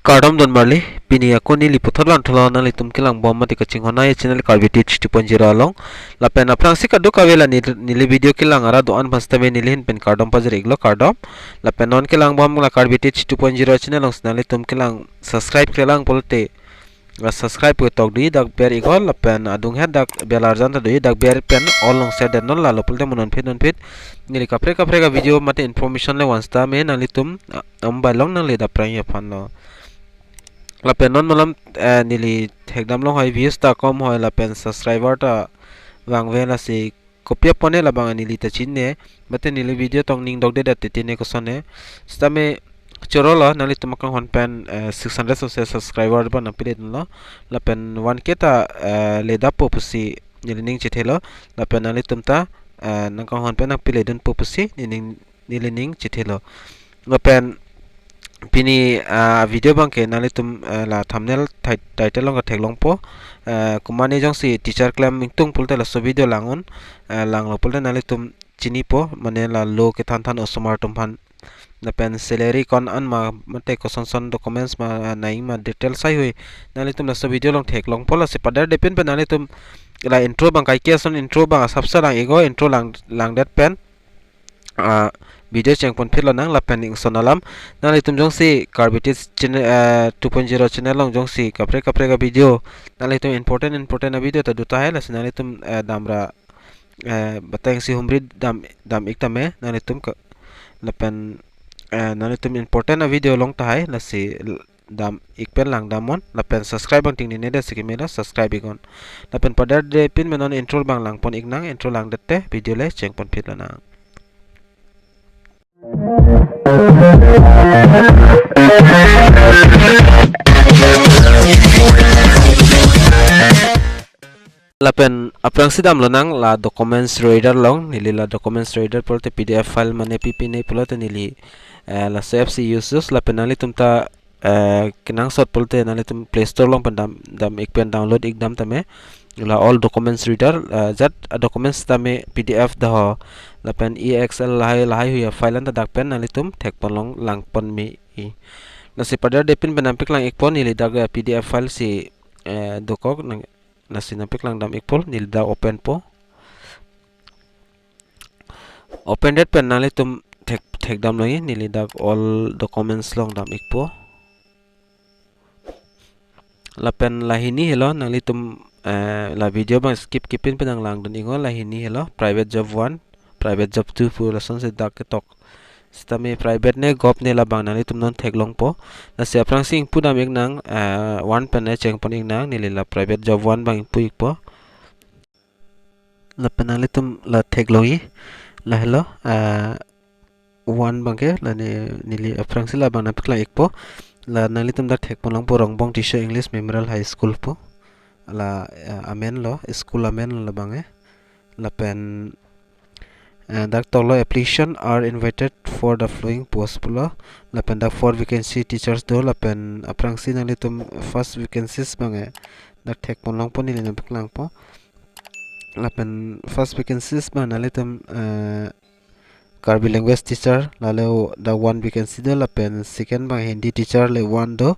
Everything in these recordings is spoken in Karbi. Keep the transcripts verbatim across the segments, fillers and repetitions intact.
Kardom don marli, pini ako neli puthot vanthulo nanglitum kelang bom mate kachinghon ai channel Karbi Teach two point zero along. Lapen aphrangsi kadokave la neli, neli video kelang arat do-an aphan sitame neli ahin pen kardom pajir iklo, kardom. Lapen non kelang bom la Karbi Teach two point zero channel along si nanglitum kelang subscribe kelang pulote, la subscribe ketok di dak ber iknon, lapen adung het dak bell arjan ta do di dak ber pen all along share det non, lalo pulote mo non phit non phit neli kaprek kaprek a video mate information le van sitame nanglitum, ah, ambai long nangle dap prang aphan lo. Lapen non malom, eh, neli thekdam longhoi, views ta kom hoi lapen subscriber ta vangve, lasi kopi apot ne labang neli ta chinine, mate neli video tong ning dokdedet titi ne kosonne. Sitame chorolo nanglitum akanghon pen, eh, six hundred sose subscriber ba nangpile dunlo. Lapen one K ta, eh, ledappo pusi neli ning chethelo. Lapen nanglitum ta, eh, nangkanghon pen nangpile dunpo pusi neli ning neli ning chethelo. Lapen pini, ah, video abangke nanglitum, eh, la thumbnail ti-, title along katheklongpo. Eh, komatne jongsi teacher klem ingtung pulote laso video lang-un, eh, langlo pulote nanglitum chinipo, mane la lo kethan than osomar atum aphan. Lapen salary ko-an ma mate kosonson documents ma, ah, nangji ma details haihui nanglitum laso video along theklongpo, lasi paderdepin pen nanglitum la intro abang kaike ason intro abang asapsa lang iknon, intro lang, langdet pen ah, video chengpon phitlo nang. Lapen ingson alam, nanglitum jongsi Karbi Teach channel, eh, two point zero channel along jongsi kaprek kaprek a video, nanglitum important important a video ta do tahai, lasi nanglitum, eh, damra, eh, batang si humri dam, dam ik tame nanglitum ke, lapen, eh, nanglitum important a video long tahai, lasi l-, dam ik pen langdam non, lapen subscribe abang tingnine det si kemelo subscribe iknon. Lapen paderdepin pen non intro abang langpon ik nang, intro langdet te video le chengpon phitlo nang. Lapen aphrangsi damlo nang la documents reader along, neli la documents reader pulote P D F file mane P P ne pulote neli, eh, laso apps use use, lapen nanglitum ta, eh, kenangsot pulote nanglitum Play Store along pen dam, dam ik pen download ik dam tame. La all documents reader, eh, jat a documents tame P D F daho, lapen E X L lahai lahaihui a file an ta dak pen nanglitum thekpon long langpon me-i. Lasi paderdepin pen nangpeklang ikpo, neli dak, eh, P D F file si, eh, dokok nang, lasi nangpeklang dam ikpo, neli dak open po. Open det pen nanglitum thek, thekdam longji, neli dak all documents along dam ikpo. Lapen la hini helo nanglitum, eh, la video abang skip kepin pen nang langdun iknon, la hini helo private job one, private job two pu lasonsi dak ketok. Sitame private ne gov ne labang nanglitum non theklongpo. Lasi aphrangsi ingpu dam ik nang, eh, one pen ne chengpon ik nang, neli la private job one abang ingpu ikpo. Lapen nanglitum la theklongji, la helo, ah, one abangke, la ne, neli aphrangsi labang nangpeklang ikpo. La nanglitum dak thekpon longpo Rongbong Tisho English Memorial High School pu. La, ah, amen lo, school amen lo labang e. Lapen, ah, dak toklo application are invited for the following post pulo. Lapen dak four vacancy teachers do, lapen aphrangsi nanglitum first vacancies abang e dak thekpon longpo, neli nangpeklangpo. Lapen first vacancies abang nanglitum, eh, Karbi language teacher, lale o dak one vacancy do, lapen second abang Hindi teacher le one do,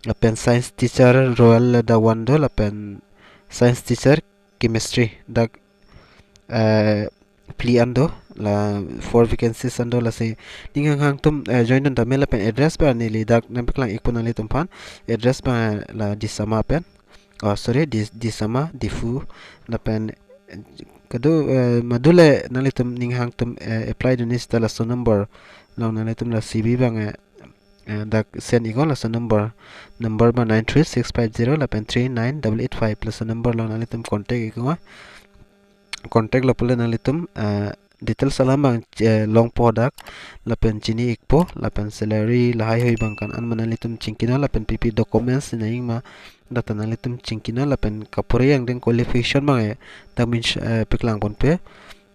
lapen science teacher Royal le dak one do, lapen science teacher chemistry dak, eh, phli an do, la four vacancies an do, lasi ning hanghang atum, eh, join dun tame. Lapen address abang neli dak nangpeklang ikpo nanglitum aphan, address abang la Disama pen. Oh, sorry, Dis-, Disama, Diphu, lapen, eh, kado, eh, madule nanglitum ning hang atum, eh, apply dunji seta laso number along nanglitum la C V abang, eh, eh, dak send iknon, laso number, number abang nine three six five zero lapen three nine double eight five, laso number along nanglitum contact iknon. Contact lo pule nanglitum, eh, details alam abang, eh, longpo dak, lapen chini ikpo, lapen salary lahaihui abang ko-an ma nanglitum chingkinon, lapen P P documents nangji ma, dak ta nanglitum chingkinon, lapen kapure angdeng qualification abang, eh, dak min, eh, peklangponpe,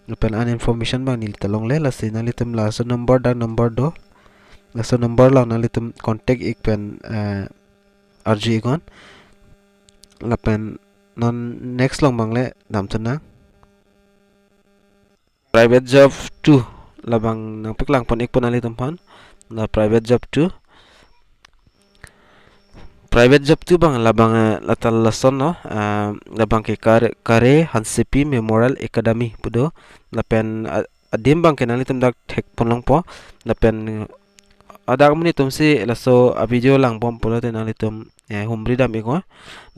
lapen an information abang neli ta longle, lasi nanglitum laso number dak number do, laso number along nanglitum contact ik pen, eh, arju iknon, lapen non next along abang le damthu nang. Private job two labang nangpeklangpon ikpo nanglitum aphan. La private job two. private job tu abang labang, eh, latal lason lo, eh, labang ke Kare, Kare Hansepi Memorial Academy pu do, lapen, ah, adim abang ke nanglitum dak thekpon longpo, lapen, eh, hadak amonit atum si laso a-video langbom pulote nanglitum, eh, humri dam iknon,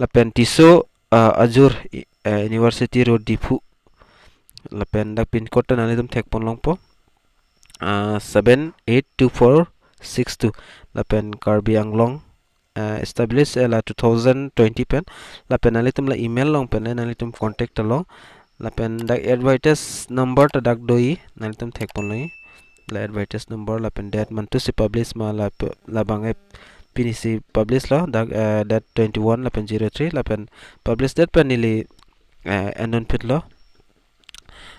lapen Tisso, ah, Azure, i-, eh, University Road Diphu, lapen dak pin code ta nanglitum thekpon longpo, ah, seven eight two four six two, lapen Karbi Anglong, eh, establish, eh, la two thousand twenty pen, lapen nanglitum la email along pen nanglitum contact ta long, lapen dak advertise number ta dak do-i, nanglitum thekpon long-i, la advertise number lapen date mantu si publish ma la pe-, labang ke pini si publish lo, dak, eh, date twenty-one lapen zero three, lapen publish date pen neli, eh, en dun phit lo.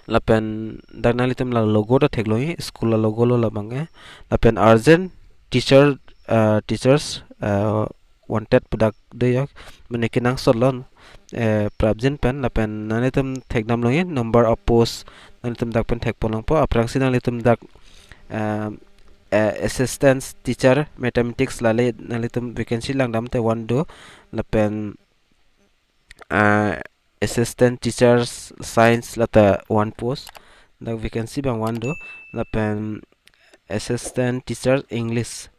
Lapen dak nanglitum la logo ta theklong-i, school a-logo lo labang ke. Lapen urgent teacher, eh, teachers, eh, wanted pu dak do ya, mane kenangsot lo, eh, prapjin pen, lapen nanglitum thekdam long-i, number of post nanglitum dak pen thekpon longpo, aphrangsi nanglitum dak, eh, eh, assistant teacher mathematics lale nanglitum vacancy langdam te one do, lapen, eh, assistant teachers science lata one post, dak vacancy abang one do, lapen assistant teacher English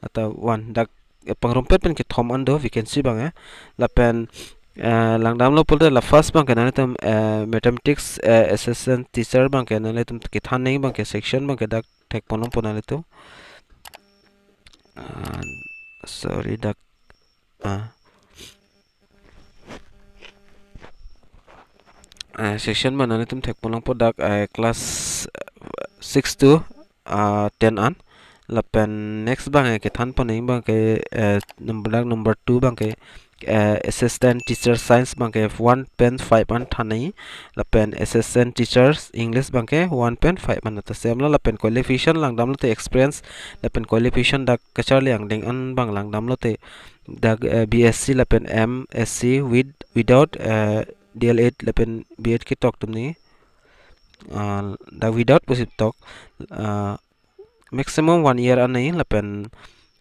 lata one, dak, eh, pangrumpet pen kethom an do vacancy abang, eh, lapen, eh, langdam lo pulote la first abang ke nanglitum, eh, mathematics, eh, assistant teacher abang ke nanglitum kethan nangji abang ke section abang ke dak thekpon longpo nanglitum. Ah, sorry, dak, ah, eh, section abang nanglitum thekpon longpo dak, eh, class, eh, six to, ah, ten an. Lapen next abang, eh, kethanpon nangji abang ke, eh, number, dak number two abang ke, eh, assistant teacher science abang ke one pen five an than nangji, lapen assistant teachers English abang ke one pen five an ta same lo, lapen qualification langdam lote experience, lapen qualification dak kacharli angdeng an abang langdam lote dak, eh, B S C lapen M S C with, without, eh, D L Ed lapen B Ed ketok atum nangji, ah, dak without pusi tok, ah, maximum one year an nangji, lapen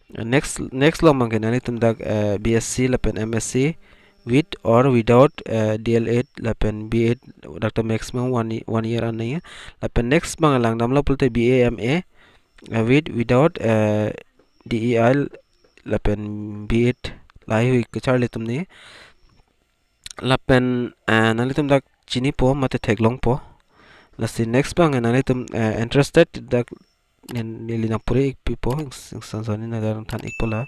next, next along abang ke nanglitum dak, eh, B S C lapen M S C with or without, eh, D L Ed lapen B Ed, dak ta maximum one ye-, one year an nangji. Lapen next abang langdam lo pulote B A M A, eh, with, without, eh, D E I lapen B Ed, lahei hui kacharli atum nangji. Lapen, eh, nanglitum dak chinipo mate theklongpo. Lasi next abang, eh, nanglitum, eh, interested dak nen neli nangpuri ikpipo, ing-, ingsansani nadan than ikpo la.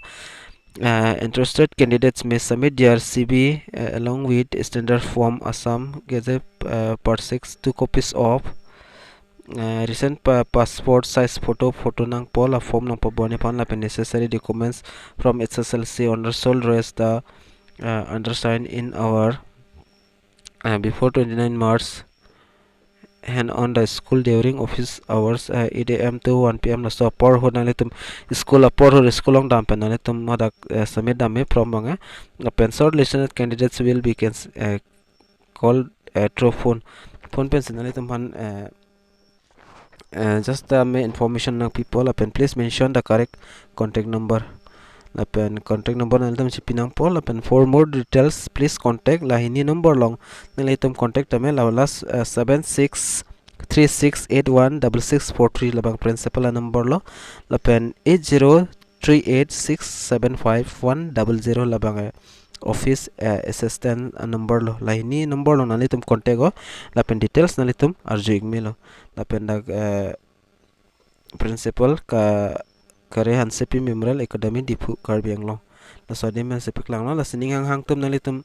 Uh, interested candidates may submit their C V, uh, along with standard form Assam Gazette, uh, Part six, two copies of, uh, recent pa-, passport size photo, photo nangpo, la form nangpo boni aphan, lapen necessary documents from H S L C on the sole register, uh, undersigned in our, uh, before twenty-nine March, hand on the school during office hours, uh, eight A M to one P M. Laso apor ahut nanglitum school apor ahut school along dam pen nanglitum hadak, uh, submit dam me form abang, eh. Lapen shortlisted candidates will be can-, uh, called, uh, through phone. Phone pensi nanglitum aphan, uh, uh, just, uh, me information nangpipo, lapen please mention the correct contact number. Lapen contact number nanglitum chipi nangpo, lapen for more details please contact, la hini number along nanglitum contact tame, la last, uh, seven six three six eight one double six four three labang principal a-number lo, lapen eight zero three eight six seven five one double zero labang, eh, office, eh, assistant a-number lo. La hini number along nanglitum contact-o, lapen details nanglitum arju ik melo. Lapen dak, eh, principal ka Kare Hansepi Memorial Academy Diphu, Karbi Anglong. Laso adim pensi paklanglo, lasi ning hanghang atum nanglitum,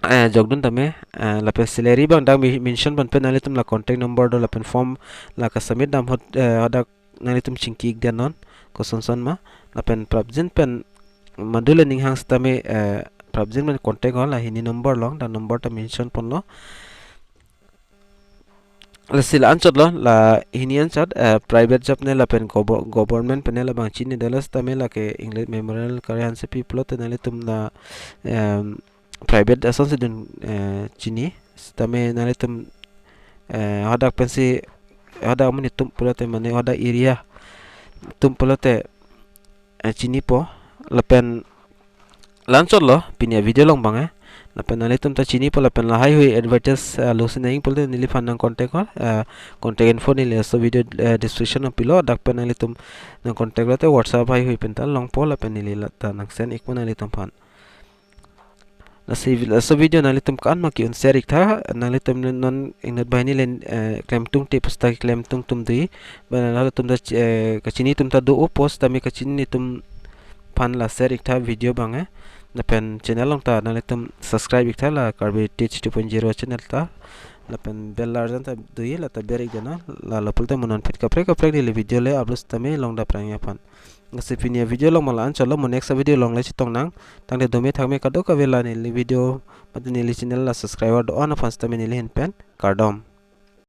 eh, jokdun tame, eh, lapen salary abang dak mi-, mention ponpe, nanglitum la contact number do, lapen form la ka-submit dam ahut, eh, hadak nanglitum chingki ik dei non, kosonson ma, lapen prapjin pen madule ning hang sitame, eh, prapjin pen contact-o, la hini number along, dak number ta mention ponlo. Lasi la anchot lo, la hini anchot, eh, private job ne lapen gobo-, government pen ne labang chinidetlo sitame, lake English Memorial Kare Hansepi pulote nanglitum la, em, private asonsi dun, eh, chini. Sitame nanglitum, eh, hadak pensi, hadak amonit atum pulote mane hadak area atum pulote, eh, chinipo. Lapen La-anchotlo pini avideo along abang eh. Lapen nanglitum ta chinipo lapen lahai hui advertise, eh, lo si nangji pulote neliphan nang contact kor, eh, contact info neli laso video, eh, description along pilo, dak pen nanglitum nang contact lote WhatsApp hai hui pen ta longpo lapen neli la ta nang send ikpo nanglitum aphan. Lasi, laso video nanglitum ko-an ma ke-un share iktha, nanglitum non inut banghini le, eh, klemtungte pusita klemtungtum dei, ba nanglitum ta, eh, kachini atum ta do-o pusitame kachini atum aphan la share iktha video abang eh. Lapen channel along ta nanglitum subscribe iktha la Karbi Teach two point zero channel ta. Lapen bell arjan ta dei la ta ber ikjana. Lalo pulote mo non aphi kaprek kaprek neli video le upload sitame longdam prang aphan. Lasi pini avideo along ma la-anchotlo, mo next video along le chetong nang. Tangte dome thakme kadokave la neli video mate neli channel la subscriber do-an aphan sitame neli ahin pen kardom.